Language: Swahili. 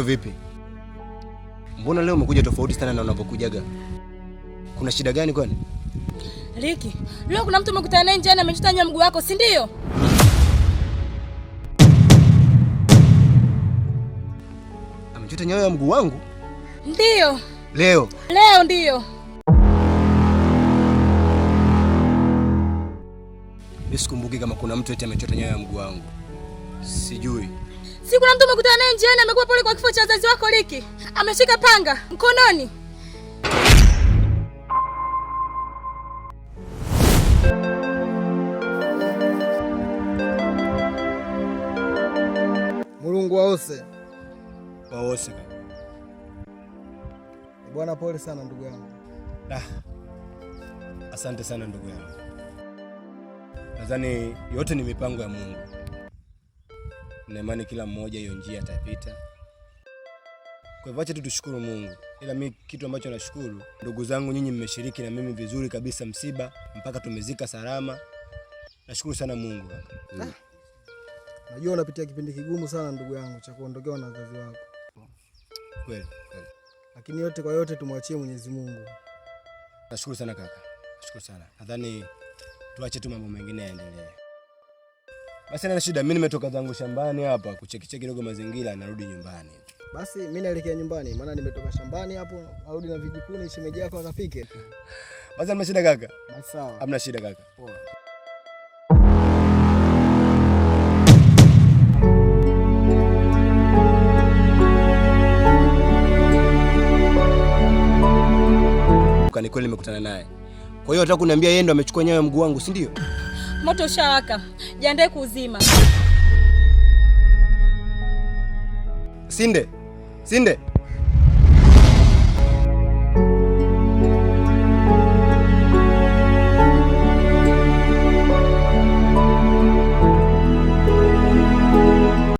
Wewe vipi? Mbona leo umekuja tofauti sana na unapokujaga? Kuna shida gani kwani? Liki, leo kuna mtu umekutana naye njiani amechota nyoya mguu wako, si ndio? Amechota nyayo ya mguu wangu? Ndio. Leo? Leo ndio. Mimi sikumbuki kama kuna mtu eti amechota nyayo ya mguu wangu. Sijui. Si kuna mtu umekutana naye njiani amekuwa pole kwa kifo cha wazazi wako Liki. Ameshika panga mkononi. Mulungu waose. Waose kaka. Bwana, pole sana ndugu yangu. Ah. Asante sana ndugu yangu. Nadhani yote ni mipango ya Mungu. Na imani kila mmoja hiyo njia atapita. Kwa hivyo acha tu tushukuru Mungu. Ila mi kitu ambacho nashukuru, ndugu zangu nyinyi mmeshiriki na mimi vizuri kabisa msiba mpaka tumezika salama. Nashukuru sana Mungu kaka. Najua unapitia kipindi kigumu sana ndugu yangu cha kuondokewa na wazazi wako. Kweli, kweli. Lakini yote kwa yote tumwachie Mwenyezi Mungu. Nashukuru sana kaka. Nashukuru sana. Nadhani tuache tu mambo mengine yaendelee. Basi na shida, mimi nimetoka zangu shambani hapa kuchekicheki kidogo mazingira, narudi nyumbani. Basi mimi naelekea nyumbani, maana nimetoka shambani hapo, narudi na vijikuni, shemeji yako akapike. Basi hamna shida kaka. Basi sawa. Hamna shida kaka. Poa. Ni kweli nimekutana naye. Kwa hiyo nataka kuniambia yeye ndo amechukua nyayo ya mguu wangu, si ndio? Moto ushawaka. Jiandae kuuzima. Sinde. Sinde.